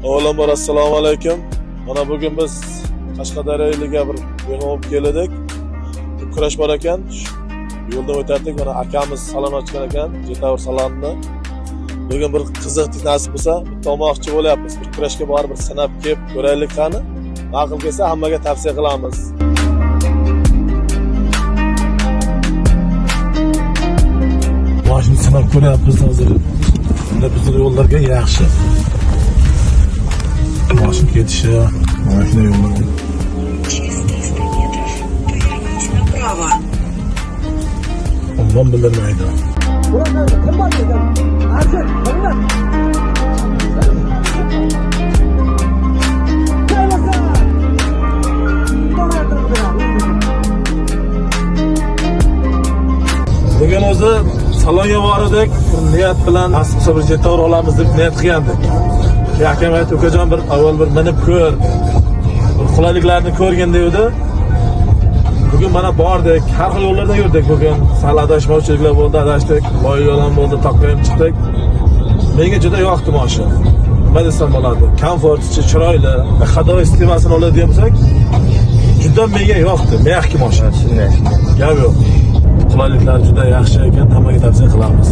Avvalambor assalomu alaykum. Mana bugun biz Qashqadaryoga bir mehmon bo'lib keldik. Bir kurash bor ekan. Yo'ldan o'tardik. Mana akamiz salon ochgan ekan, Jetavr salonini. Bugun bir qiziqlik nasib bo'lsa, bitta olmoqchi bo'lyapmiz. Bir kurashga borib bir sinab kelib ko'raylik qani. Ma'qul kelsa hammaga tavsiya qilamiz. Mashina sinab ko'ryapmiz hozir. Bunda bizning yo'llarga yaxshi. Mashina ketishi, mashina yo'llarga. Через 300 метров поверните направо. Umuman bildirmaydi. Bugun o'zi salonga bordik, bir niyat bilan nasib bo'lsa bir jetavr olamiz deb niyat qilgandik. Keyin akam aytdi, ukajon bir avval bir minib ko'r, bir qulayliklarni ko'rgin devdi. Bugun mana bordik, har xil yo'llardan yurdik bugun. Sal adashmovchiliklar bo'ldi, adashdik, loy yo'l ham bo'ldi, toqqa ham chiqdik. Menga juda yoqdi mashina. Nima desam bo'ladi? Komfortchi, chiroyli, ходовой sistemasini oladigan bo'lsak, juda menga yoqdi, mягкий mashina. Shunday, shunday. Gap yo'q. Qulayliklar juda yaxshi ekan, hammaga tavsiya qilamiz.